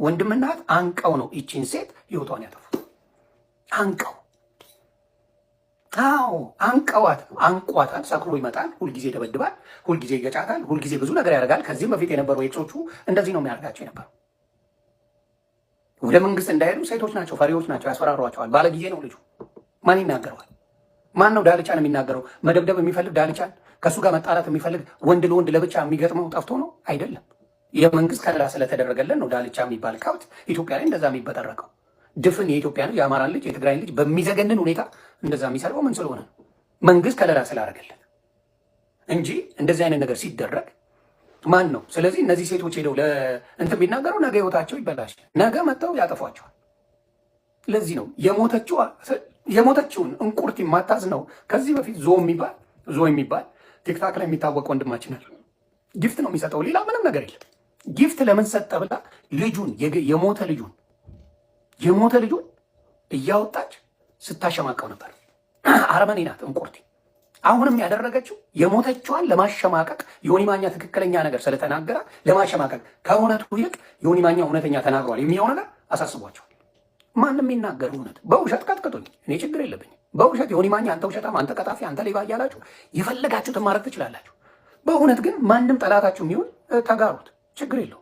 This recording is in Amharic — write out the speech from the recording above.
ወንድምና እህት አንቀው ነው ይቺን ሴት ህይወቷን ያጠፉት። አንቀው፣ አዎ አንቀዋት ነው፣ አንቋታል። ሰክሮ ይመጣል፣ ሁልጊዜ ይደበድባል፣ ሁልጊዜ ይገጫታል፣ ሁልጊዜ ብዙ ነገር ያደርጋል። ከዚህም በፊት የነበሩ ex ኦቹ እንደዚህ ነው የሚያደርጋቸው የነበረው። ወደ መንግስት እንዳይሄዱ ሴቶች ናቸው፣ ፈሪዎች ናቸው፣ ያስፈራሯቸዋል። ባለጊዜ ነው ልጁ። ማን ይናገረዋል? ማን ነው ዳልቻን የሚናገረው? መደብደብ የሚፈልግ ዳልቻን፣ ከእሱ ጋር መጣላት የሚፈልግ ወንድ ለወንድ ለብቻ የሚገጥመው ጠፍቶ ነው? አይደለም። የመንግስት ከለላ ስለተደረገለን ነው ዳልቻ የሚባል ከብት ኢትዮጵያ ላይ እንደዛ የሚበጠረቀው። ድፍን የኢትዮጵያ ልጅ፣ የአማራን ልጅ፣ የትግራይን ልጅ በሚዘገንን ሁኔታ እንደዛ የሚሰድበው ምን ስለሆነ ነው? መንግስት ከለላ ስላደረገለን እንጂ እንደዚህ አይነት ነገር ሲደረግ ማን ነው? ስለዚህ እነዚህ ሴቶች ሄደው ለእንትን ቢናገሩ ነገ ህይወታቸው ይበላሻል። ነገ መጥተው ያጠፏቸዋል። ለዚህ ነው የሞተችውን እንቁርቲ ማታዝ ነው። ከዚህ በፊት ዞ የሚባል TikTok ላይ የሚታወቅ ወንድማችን አለ። Gift ነው የሚሰጠው፣ ሌላ ምንም ነገር የለም። Gift ለምን ሰጠ ብላ ልጁን፣ የሞተ ልጁን እያወጣች ስታሸማቀው ነበር። አረመኔ ናት እንቁርቲ። አሁንም ያደረገችው የሞተችዋን ለማሸማቀቅ፣ ዮኒ ማኛ ትክክለኛ ነገር ስለተናገረ ለማሸማቀቅ፣ ከእውነቱ ይልቅ ዮኒ ማኛ እውነተኛ ተናግሯል የሚለው ነገር አሳስቧቸዋል። ማንም የሚናገር እውነት በውሸት ቀጥቅጡኝ፣ እኔ ችግር የለብኝም። በውሸት ዮኒ ማኛ አንተ ውሸታም፣ አንተ ቀጣፊ፣ አንተ ሌባ እያላችሁ የፈለጋችሁትን ማድረግ ትችላላችሁ። በእውነት ግን ማንም ጠላታችሁ የሚሆን ተጋሩት፣ ችግር የለውም።